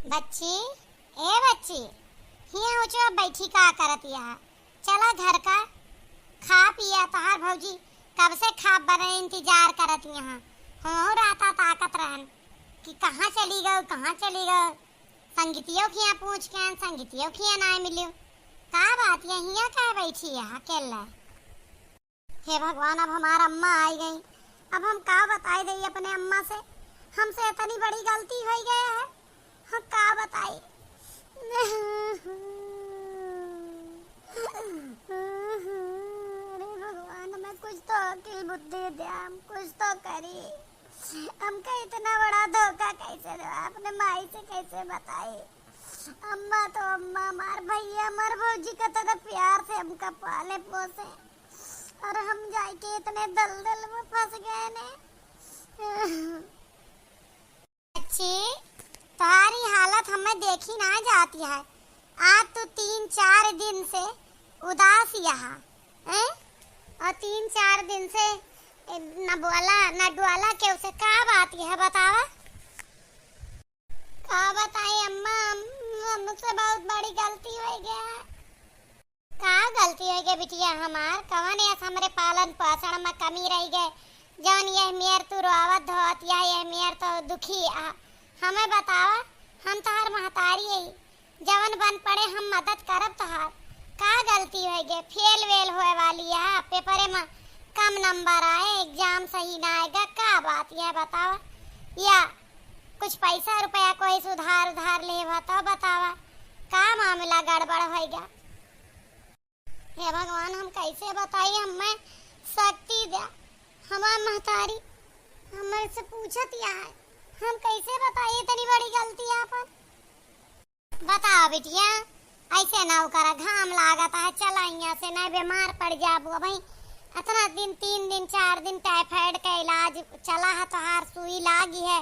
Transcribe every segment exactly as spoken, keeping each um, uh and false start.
बच्ची, ए बच्ची, हियाँ उचवा बैठी का करत यह? चला घर का, खा पिया, तोहार भौजी कब से खा बने इंतजार करत यहाँ। हो रहता ताकत रहन कि कहाँ चली गयो, कहाँ चली गयो। संगीतियों खिया पूछ के आन, संगीतियों खिया ना मिलियो। का बात है, हियाँ काहे बैठी है अकेला? हे भगवान, अब हमार अम्मा आई गई, अब हम का बताई दई अपने अम्मा से, हमसे इतनी बड़ी गलती हो गया है, हम का बताई? अरे भगवान, हमें कुछ तो अकिल बुद्धि दे, हम कुछ तो करी। हमका इतना बड़ा धोखा कैसे दे, अपने माई से कैसे बताई? अम्मा तो अम्मा, हमार भैया, हमार भौजी का तरह प्यार से हमका पाले पोसे, और हम जाके इतने दलदल में फंस गए ने। बच्ची, तुम्हारी हालत हमें देखी ना जाती है। आज तो तीन चार दिन से उदास यहाँ, हैं? और तीन चार दिन से, ए, न बोला, न डोला, केहू से का बात यह बतावा? का बताई अम्मा, हम, हमसे बहुत बड़ी गलती हो गया है। का गलती हो गई बिटिया हमार? कवन यस हमरे पालन पोषण में कमी रह गए, जौन यह मेर तू रोवत धोवत या यह मेर तो दुखी आ? हमें बतावा, हम तोहार महतारी है, जवन बन पड़े हम मदद करब तोहार। का गलती हो गए? फेल वेल होए वाली है, पेपरे में कम नंबर आए, एग्जाम सही ना आएगा, का बात यह बतावा? या कुछ पैसा रुपया कोई से उधार उधार ले हुआ तो बतावा, का मामला गड़बड़ होइगा? हे भगवान, हम कैसे बताई, हमें शक्ति द्या, हमार महतारी हमरे से पूछत या है, हम कैसे बताई इतनी बड़ी गलती आपन? बताओ बिटिया, ऐसे ना करा, घाम लागत है, चला यहाँ से, नहीं बीमार पड़ जाबू। अबही इतना दिन, तीन दिन, चार दिन टाइफाइड का इलाज चला है, तोहार सुई लागी है,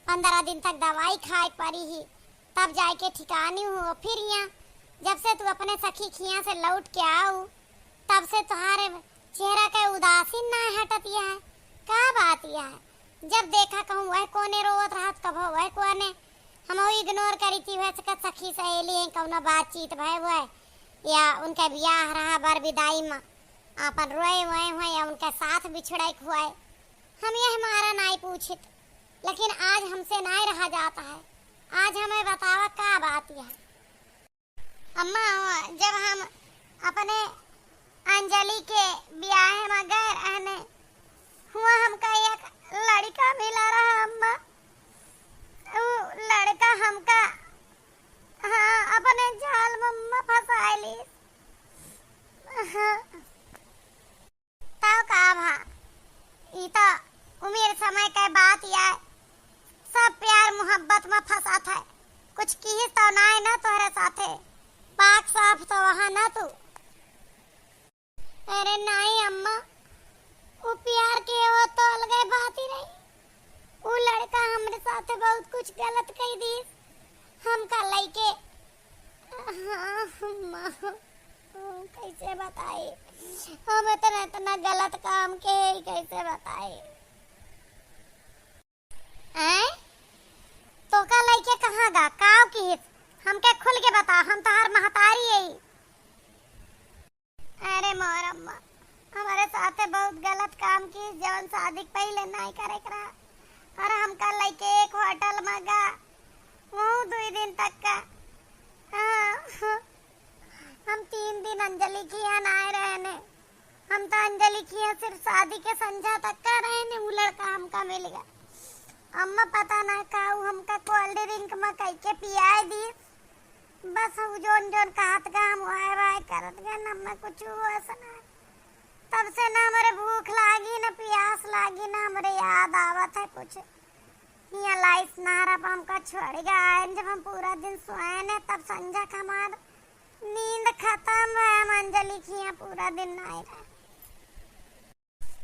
पंद्रह दिन तक दवाई खाए पड़ी ही, तब जाके ठिकानी हुआ। फिर यहाँ जब से तू अपने सखी खिया से लौट के आऊ, तब से तोहारे चेहरा के उदासीन ना हटत यह है। का बात यह है? जब देखा कहूँ वह कोने रोवत रहत, कभो वह कोने। हम इग्नोर करी थी, वह सखी सहेली हैं, कौनो बातचीत भय हुए या उनके बियाह रहा, बर विदाई में आपन रोए हुए हुए या उनके साथ बिछड़े हुए, हम यह मारा नाई पूछित। लेकिन आज हमसे नाई रहा जाता है। आज हमें बतावा का बात यह? अम्मा, जब हम अपने अंजलि के बियाहे में गए रहने, हुआ हमका एक लड़का मिला रहा अम्मा। उ लड़का हमका, हाँ, अपने जाल में अम्मा फंसाए ली। हाँ। तब का भा, ई तो उम्र समय के बात या, सब प्यार मोहब्बत में फंसा था। कुछ किहिस तो नाय ना तोहरे साथे, पाक साफ तो वहाँ ना तू। अरे नाई अम्मा, वो प्यार के वो तो अलगे बात ही रही। वो लड़का हमरे साथे बहुत कुछ गलत कह दीस, हमका लइके हाँ, माँ, कैसे बताई? हम इतना, इतना गलत काम के ही कैसे बताई? हैं? तोका लइके कहाँ गा? काव किहिस? हमके खुल के बता, हम तोहार महतारी हई। अरे मोर अम्मा, हमरे साथे बहुत गलत काम किहिस, जवन शादी के पहिले नाई करे के रहा। और हमका लइके एक होटल में गा, वहू दुई दिन तक का। हाँ, हम तीन दिन अंजलि खिया नाई रहने। हम तो अंजलि खिया सिर्फ शादी के संझा तक का रहने, उ लड़का हमका मिल गया। अम्मा पता ना का उ हमका कोल्ड ड्रिंक में कइके पियाए दी। बस उ जोन जोन कहत गा, हम वाय वाय करत गा, न हमें कुछ होश ना। तब से न हमरे भूख लागी, न प्यास लागी, न हमरे याद आवत है कुछ। हियाँ लाइस नहरा पर हमका छोड़ गए आयन, जब हम पूरा दिन सोए ने, तब संझा का हमार नींद खत्म है, हम अंजलि खिया पूरा दिन नाई रहे।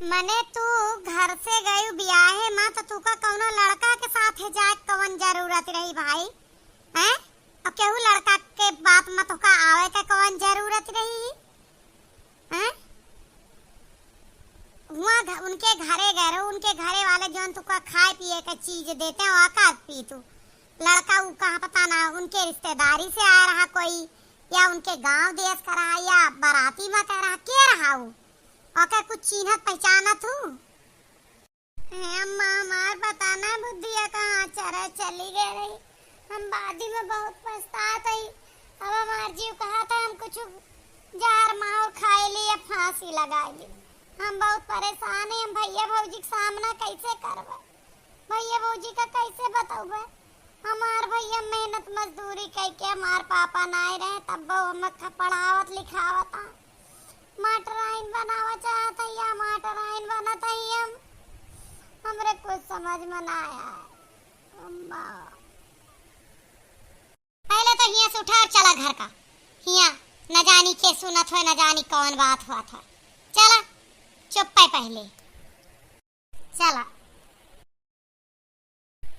मने तू घर से गयू बियाहे मा, तो तुका कौनो लड़का के साथ जाए के कवन जरूरत रही भाई? हैं? और केहू लड़का के बात मा तुका आवे के कवन जरूरत रही? हैं? हुआ घ-, उनके घरे गए रहो, उनके घरे वाले जौन तुका खाए पिए के चीज देते हैं, वह का पी तू? लड़का उ कहाँ पता ना, उनके रिश्तेदारी से आया रहा कोई, या उनके गांव देश का रहा, या बाराती में का रहा, के रहा उ? ओके कुछ चीन्हत पहचानत हूँ? हे अम्मा, हमार पता ना बुद्धिया कहाँ चरा चली गए रही। हम बादी में बहुत पछतात हई। अब हमार जीव कहा था हम कुछ जहर माहुर खाए ली या फांसी लगाए ली। हम बहुत परेशान हई, हम भैया भौजी के सामना कैसे करबे? भैया भौजी का कैसे बतौबे? हमार भैया मेहनत मजदूरी कइके हमार पापा नाय रहे, तब्बो हमें ख-, पढ़ावत लिखावत आ। मास्टराइन बनावा चाहत है या मास्टराइन बनत है हम? हमरे कुछ समझ में ना आया है। अम्मा। पहले तो हियां से उठा और चला घर का। हियां न जानी के सुनत होय, न जानी कौन बात होत होय। चला, चुप्पे पहले। चला।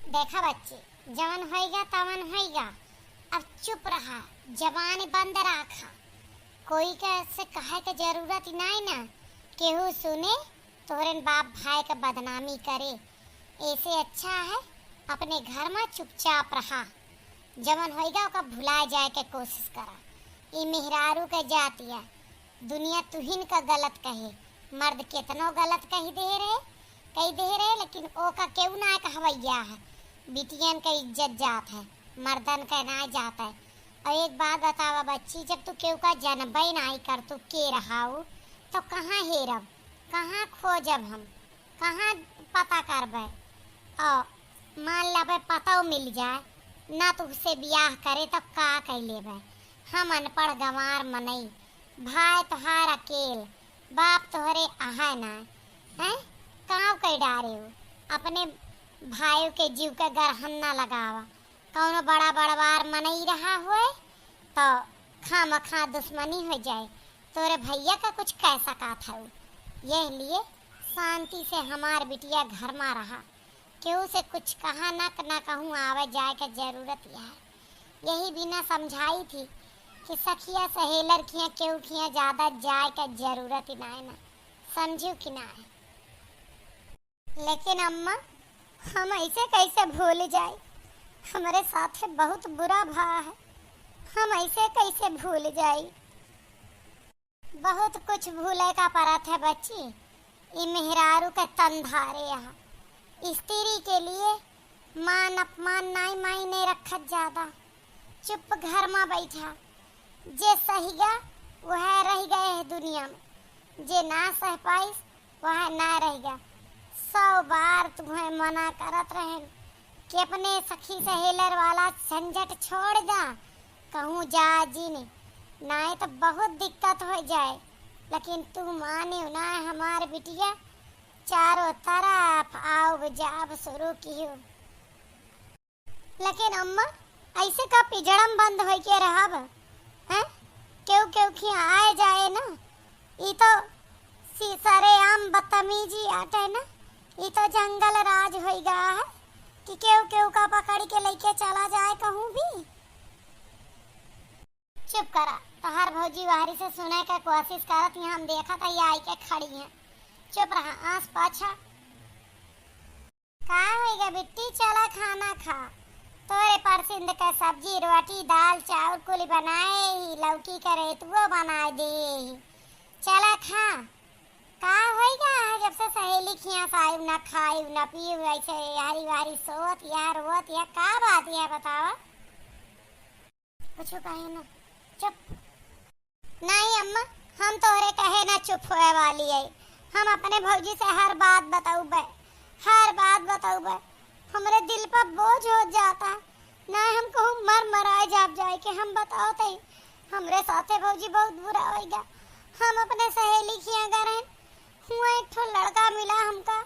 देखा बच्ची, जवन होइगा तवन होइगा, अब चुप रहा, जबान बंद राखा। कोई के से कहे के जरूरत ही नाई ना, केहू सुने तोहरेन बाप भाई के बदनामी करे, ऐसे अच्छा है अपने घर में चुपचाप रहा। जवन होइगा ओका भुलाए जाए के कोशिश करा। ई मेहरारू के जातिया, दुनिया तुहिन का गलत कहे, मर्द केतनो गलत कही दे रहे, कही दे रहे, लेकिन ओका केहू ना कहवैया है। बिटियन का इज्जत जात है, मर्दन का ना जात है। और एक बात बतावा बच्ची, जब तू केहू का जनबे नाई कर, तू के रहाऊ, तो कहाँ हेरब, कहाँ खोजब हम, कहाँ पता करबे? और मान लेबे पतौ मिल जाए, ना तुहसे बियाह करे, तो का कह लेबे? हम अनपढ़ गंवार मनई, भाई तोहार अकेल, बाप तोहरे अहै ना, हैं? काव कइ डारे हो? अपने भाई के जीव के गरहन ना लगावा। कौनो बड़ा बड़वार मनई रहा होए, तो खामखा दुश्मनी हो जाए। तोरे भैया का कुछ कह सकत हऊ, यह लिए शांति से हमार बिटिया घर मा रहा। केहू से कुछ कहा ना, ना कहूँ आवे जाए के जरूरत यह है। यही बिना समझाई थी कि सखिया सहेलर खिया केहू खिया ज्यादा जाए के जरूरत ही ना है ना, समझू कि ना है। लेकिन अम्मा, हम ऐसे कैसे भूल जाई? हमरे साथे बहुत बुरा भा है, हम ऐसे कैसे भूल जाई? बहुत कुछ भूले का परत है बच्ची। ई मेहरारू के तन धारे यहाँ। स्त्री के लिए मान अपमान नाई मायने रखत ज्यादा। चुप घर मा बैठा। जे सहिगा, वह रह गए है दुनिया में। जे ना सह पाइस, वह ना रह गया। सौ बार तुम्हें मना करत रहेन कि अपने सखी सहेलर वाला झंझट छोड़ जा, कहूँ जा जिन, नाहीं तो बहुत दिक्कत हो जाए। लेकिन तू मानियो ना, हमार बिटिया चारों तरफ आउब जाब शुरू कियो। लेकिन अम्मा, ऐसे का पिजड़म बंद होई के रहब? हैं? केहू केहू खिया आए जाए ना, ई तो सी-, सरेआम बदतमीजी आटे ना, ई तो जंगल राज होई गया है कि केहू केहू का पकड़ के लेके चला जाए कहूँ भी। चुप करा, तोहार भौजी बाहरी से सुने के कोशिश करत ही, हम देखत ही आई के खड़ी हैं। चुप रहा, आस पाछा। का होइगा बिट्टी, चला खाना खा। तोरे परसिंद के सब्जी, रोटी, दाल, चाउर कुल बनाए ही, लौकी के रेतुओ बनाए दे ही। चला खा। का होइगा, जब से सहेली खिया से आइब, ना खाइब, ना पीब, ऐसे हरी वारी सोवत या रोवत या, का बात या बतावा? कुछ कहे ना, चुप। नहीं अम्मा, हम तोहरे कहे ना चुप होए वाली है। हम अपने भौजी से हर बात बतौबे, हर बात बतौबे। हमरे दिल पर बोझ हो जाता। नहीं हम कहूँ मर मराए जाब जाए के हम बताओ तई। हमरे साथे भौजी बहुत बुरा होइगा। हम अपने सहेली खिया गए रहन, हुआ एक ठो लड़का मिला हमका,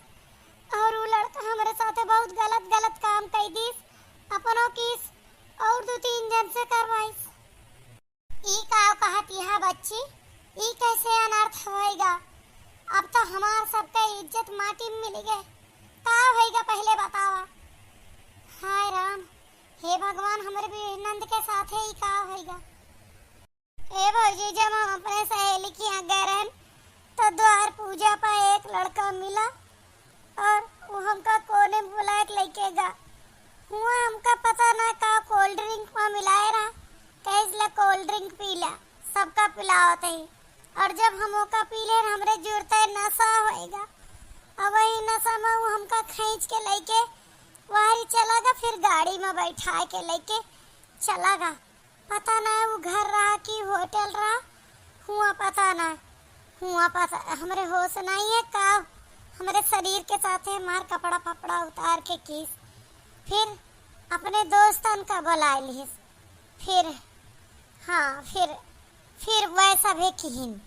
और वो लड़का हमरे साथे बहुत गलत गलत काम कई दीस, अपनो कीस और दो तीन जन से करवाइस। ई का कहत यह बच्ची? ई कैसे अनर्थ होएगा? अब तो हमार सबके इज्जत माटी में मिल गए। का होएगा पहले बतावा? हाय राम, हे भगवान, हमरे भी नंद के साथे ई का होएगा? ए भौजी, जब हम अपने सहेली के यहाँ गए रहन, तो द्वार पूजा पर एक लड़का मिला और वो हमका कोने में बुलाए के लेके गा। हुआ हमका पता ना का cold drink मा मिलाए रहा, कहिस ला cold drink पी ला, सबका पिलावत ही। और जब हम ओका पी लेन, हमरे जुरते नशा होएगा। अब वही नशा मा उ हमका खींच के लइके वाहरी चला गा, फिर गाड़ी मा बैठाए के लइके चला गा। पता ना उ घर रहा कि होटल रहा, हुआ पता ना, हुआ पता, हमरे होश नहीं है का, हमरे शरीर के साथे हमार कपड़ा फपड़ा उतार के किस, फिर अपने दोस्तन का बुलाए लिहिस, फिर, हाँ, फिर, फिर वह सभे किहिन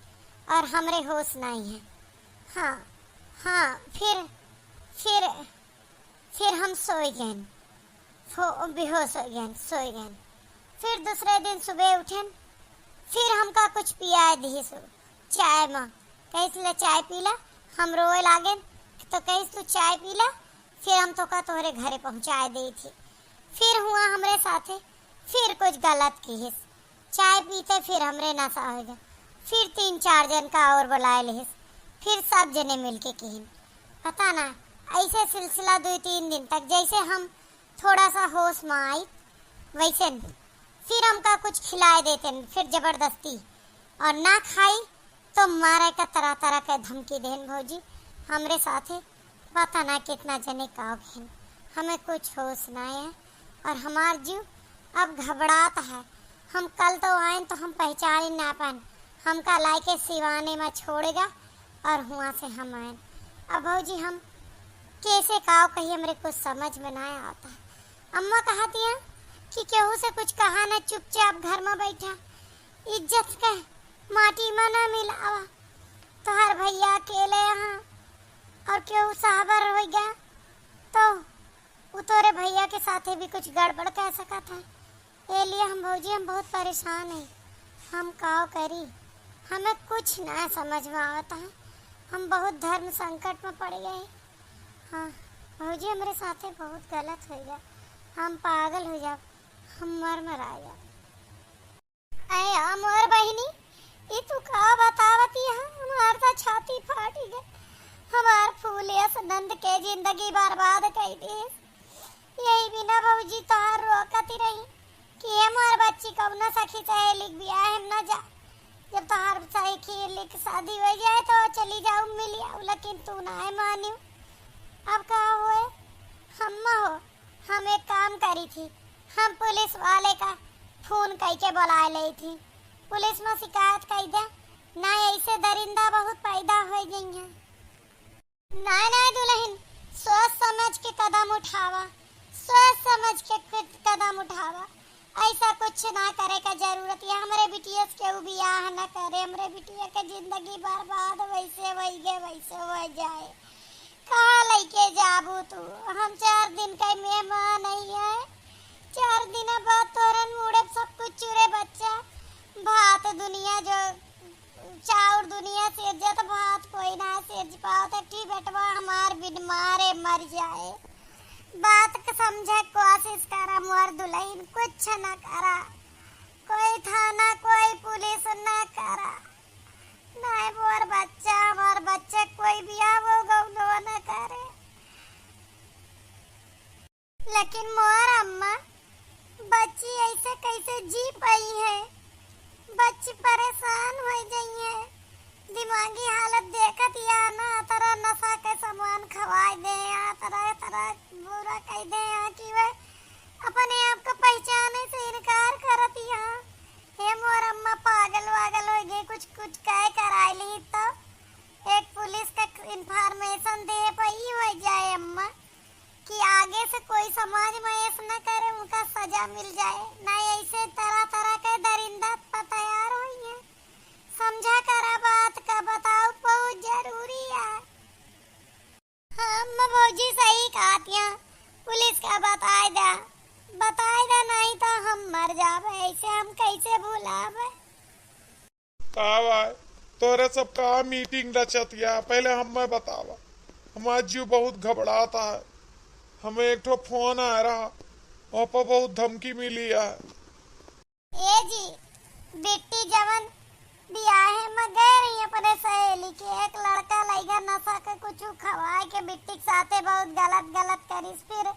और हमरे होश नहीं है। हाँ, हाँ, फिर, फिर, फिर हम सोई गएन, फो-, बेहोश हो गएन, सोई गएन। फिर दूसरे दिन सुबह उठेन, फिर हमका कुछ पियाए दिहिस उ चाय मा, कहिस ले चाय पी ला। हम रोए लागेन तो कहिस तू चाय पी ला, फिर हम तोका तोहरे घरे पहुँचाए देई थी। फिर हुआ हमरे साथे, फिर कुछ गलत किहिस। चाय पीते फिर हमरे नशा हो गया। फिर तीन चार जन का और बुलाए लिहिस, फिर सब जने मिलके किहिन। पता ना, ऐसे सिलसिला दो तीन दिन तक, जैसे हम थोड़ा सा होश में आई, वैसे न। फिर हमका कुछ खिलाए देते न, फिर जबरदस्ती, और ना खाई तो मारे का तरह तरह के धमकी देन भौजी। हमरे साथे पता ना कितना जने का भेन, हमें कुछ होश ना है। और हमार जीव अब घबरात है। हम कल तो आएन तो हम पहचान ही ना पाएन, हमका लाइके सिवाने में छोड़ेगा और हुआ से हम आएन। अब भौजी हम कैसे काव कही, हमरे कुछ समझ में ना आता है। अम्मा कहती हैं कि केहू से कुछ कहा ना, चुपचाप घर में बैठा, इज्जत के माटी में ना मिलावा। तोहार भैया अकेले यहाँ और केहू साहबर हो गया तो उ तोरे भैया के साथे भी कुछ गड़बड़ कह सकत है। ए लिए हम भौजी, हम बहुत परेशान हैं, हम काव करी, हमें कुछ ना समझ में आवत है, हम बहुत धर्म संकट में पड़ गए। हाँ भौजी, हमरे साथे बहुत गलत हो गया, हम पागल हो जाब, हम मर मरा जाब। अरे मोर बहिनी, ई तू का बतावती है? हमार तो छाती फाटी गए। हमार फूल यस नंद के जिंदगी बर्बाद कई देस। यही बिना भौजी तोहार रोकती रही कि ये मोर बच्ची कौनो सखी सहेली के बियाह में ना जा। जब तोहार सखी के शादी हो जाए तो चली जाऊ मिली आऊ, लेकिन तू ना मानियो। अब का होए? हम हो हम एक काम करी थी, हम पुलिस वाले का फोन कइके बुलाए लेई थी। पुलिस में शिकायत कई दे, ना ऐसे दरिंदा बहुत पैदा हो गई हैं। ना, ना दुल्हन, सोच समझ के कदम उठावा, सोच समझ के खुद कदम उठावा। ऐसा कुछ ना करे का जरूरत है। हमरे बिटिया से केहू बियाह ना करे, हमरे बिटिया के जिंदगी बर्बाद वैसे वही गे वैसे हो जाए। कहाँ लइके जाबू तू? हम चार दिन के मेहमान ही है। चार दिन बाद तोरन मुड़े सब कुछ चुरे बच्चा। भात दुनिया जो, चाउर दुनिया सिरजत, भात कोई ना सिरज पावत। ठी बेटवा हमार बिन मारे मर जाए। बात के समझे कोशिश करा मोर दुल्हन, कुछ न करा। कोई थाना, कोई पुलिस न करा। नाहीं मोर बच्चा, हमार बच्चा कोई बियाह वो गौनो न करे। लेकिन मोर अम्मा, बच्ची ऐसे कैसे जी पाई है? बच्ची परेशान हो गई है। दिमागी हालत देखत या ना, तरह नशा के सामान खवाई दे या, तरह तरह बुरा कह दे या कि वह अपने आप को पहचाने से इनकार करत या। हे मोर अम्मा, पागल वागल हो गए, कुछ कुछ कह कराई ली तो एक पुलिस का इन्फॉर्मेशन दे पई हो जाए अम्मा, कि आगे से कोई समाज में ऐसा न करे, उनका सजा मिल जाए, ना ऐसे तरह तरह के दरिंदा प तैयार होई है। समझा करा बात का, बताओ, बहुत जरूरी है। हाँ अम्मा, भौजी सही कहतियाँ, पुलिस का बताए दा, बताए दा, नहीं तो हम मर जाबे, ऐसे हम कैसे भुलाबे? का भाई, तोरे सब का मीटिंग रचतिया, पहले हमें बतावा। हमार जीव बहुत घबराता है। हमें एक ठो फोन आ रहा, वहाँ पर बहुत धमकी मिली है। ए जी, बिट्टी जवन बियाहे में गए रही अपने सहेली के, एक लड़का लइका नशा के कुछ खवाए के बिट्टी के साथे बहुत गलत गलत करिस, फिर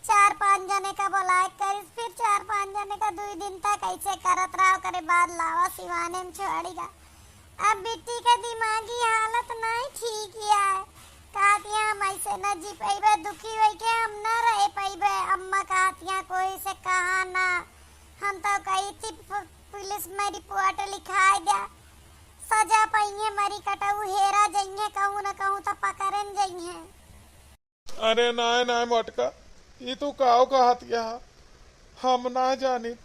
चार पाँच जने का बोलाए करिस, फिर चार पाँच जने का दुई दिन तक ऐसे करत रहा, ओकरे बाद लावा सिवाने में छोड़ी गा। अब बिट्टी के दिमागी हालत नहीं ठीक ही है। कहतिया, "हम ऐसे न जी पइबे, दुखी होई के हम न रह पइबे।" अम्मा कहतिया, "कोई से कहा ना, हम तो कही थी पु-, पुलिस में रिपोर्ट लिखाए द्या, सजा पइहे, मरी कटऊ हेरा जइहे, कहूँ न कहूँ तो पकड़न जइहे।" अरे नाय, नाय मोटका, ई तू काव कहत यहा? हम ना जानी।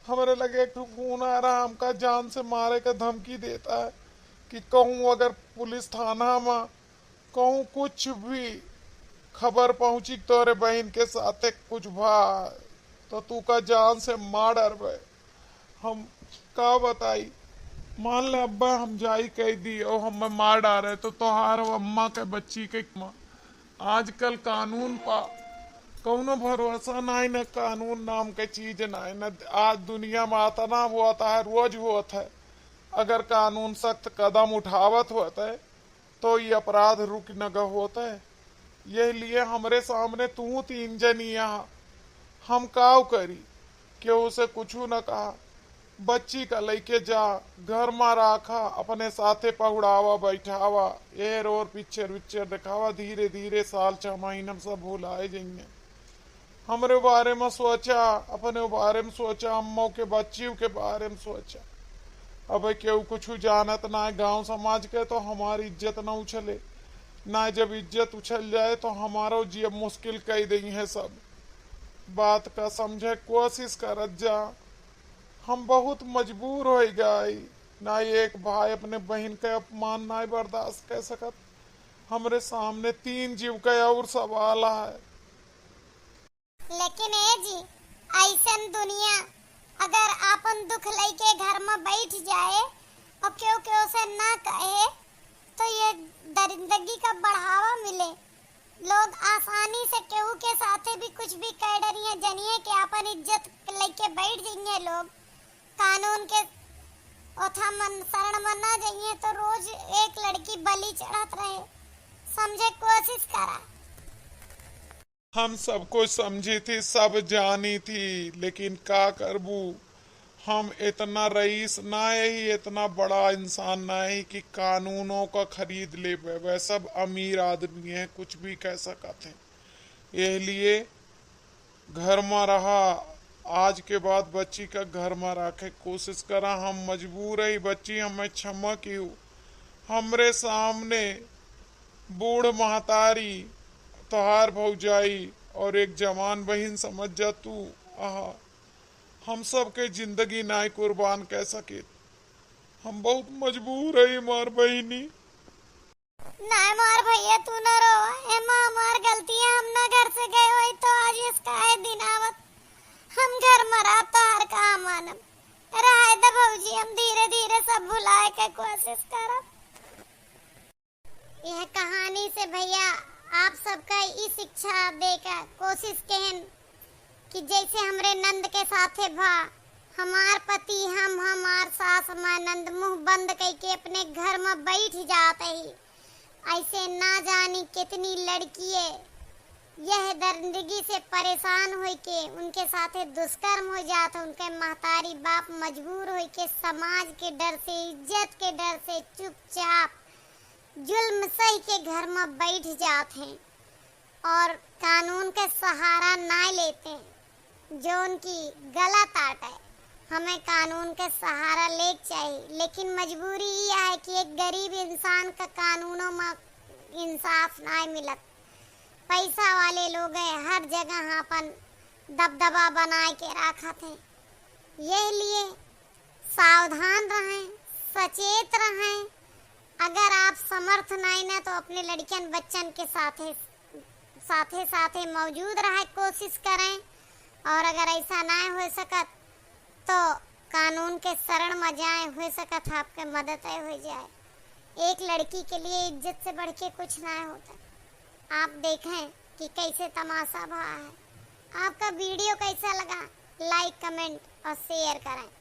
हमरे लगे एक ठो फोन आ रहा, हमका जान से मारे का धमकी देता है कि कहूँ अगर पुलिस थाना में कहूँ कुछ भी खबर पहुँची तोरे बहिन के साथे कुछ भा, तो तू का जान से मार डरबे। हम का बताई, मान ले अब्बा हम जाई कह दी और हमें मार डारे तो तोहार अम्मा के बच्ची के म-, आजकल कानून पा कौनो भरोसा नाई न, कानून नाम के चीज नाई न। आज दुनिया में अतना होत है, रोज होत है। अगर कानून सख्त कदम उठावत होत है तो ये अपराध रुक न ग होत है। यह लिए हमरे सामने तू तीन जनी यहाँ, हम काव करी? केहू से कुछू न कहा। बच्ची का लइके जा, घर मा राखा, अपने साथे पहुड़ावा, बैठावा, एहर ओर पिक्चर विक्चर देखावा। धीरे धीरे साल छह महीना में सब भुलाए जइहें। हमरे बारे में सोचा, अपने बारे में सोचा, अम्मा के बच्ची के बारे में सोचा। अब केहू कुछ जानत ना है गांव समाज के, तो हमारी इज्जत ना उछले ना। जब इज्जत उछल जाए तो हमारो जियब मुश्किल कई देइहें सब। बात का समझे कोशिश करत जा। हम बहुत मजबूर हो गए, ना एक भाई अपने बहन का अपमान ना बर्दाश्त कर सकत। हमरे सामने तीन जीव का और सवाल है। लेकिन ए जी, ऐसन दुनिया अगर आपन दुख लइके घर में बैठ जाए और केहू केहू से ना कहे, तो ये दरिंदगी का बढ़ावा मिले। लोग आसानी से केहू के साथे भी कुछ भी कह डरिए, जनिए कि आपन इज्जत लइके बैठ जाइए लोग। कानून के ओथा मन शरण में ना जाइए तो रोज एक लड़की बलि चढ़त रहे। समझे कोशिश करा। हम सब कुछ समझी थी, सब जानी थी, लेकिन का करबू, हम इतना रईस ना ही, इतना बड़ा इंसान ना ही कि कानूनों का खरीद लेबे। वह सब अमीर आदमी है, कुछ भी कह सकत हैं। यह लिए घर में रहा, आज के बाद बच्ची का घर में रखे कोशिश करा। हम मजबूर है, बच्ची हमें क्षमा कियो। हमरे सामने बूढ़ महतारी, तोहार भौजाई और एक जवान बहिन समझ जा तू। आहा, हम सबके जिंदगी नाय कुर्बान कर सके। हम बहुत मजबूर है हमार बहिनी। नाय मार भैया, तू ना रोवा। एमा हमार गलती है, हम ना घर से गए होई तो आज इसका है दिन आवत। हम घर में रहब तो हर का मानब। रहे द भौजी, हम धीरे धीरे सब भुलाए के कोशिश करब। यह कहानी से भैया आप सबका ई शिक्षा दे के कोशिश केहन कि जैसे हमरे नंद के साथे भा, हमार पति, हम, हमार सास, हमार नंद मुंह बंद कइके अपने घर में बैठ जात ही। ऐसे ना जानी कितनी लड़किए यह दरिंदगी से परेशान होइके उनके साथे दुष्कर्म हो जात है, उनके महतारी बाप मजबूर होइके समाज के डर से, इज्जत के डर से चुपचाप जुल्म सही के घर में बैठ जात हैं और कानून के सहारा ना लेते हैं, जो उनकी गलत आट है। हमें कानून के सहारा लेके चाहिए, लेकिन मजबूरी ये है कि एक गरीब इंसान का कानूनों में इंसाफ ना मिलत। पैसा वाले लोग हैं, हर जगह अपन दबदबा बनाए के रखत हैं। यह लिए सावधान रहें, सचेत रहें। अगर आप समर्थ नाई ना तो अपने लड़कियन बच्चन के साथे, साथे, साथे मौजूद रहे कोशिश करें, और अगर ऐसा ना हो सकत तो कानून के शरण में जाए, हो सकत आपके मदद हो जाए। एक लड़की के लिए इज्जत से बढ़ के कुछ ना होता। आप देखें कि कैसे तमाशा भा है। आपका वीडियो कैसा लगा, लाइक, कमेंट और शेयर करें।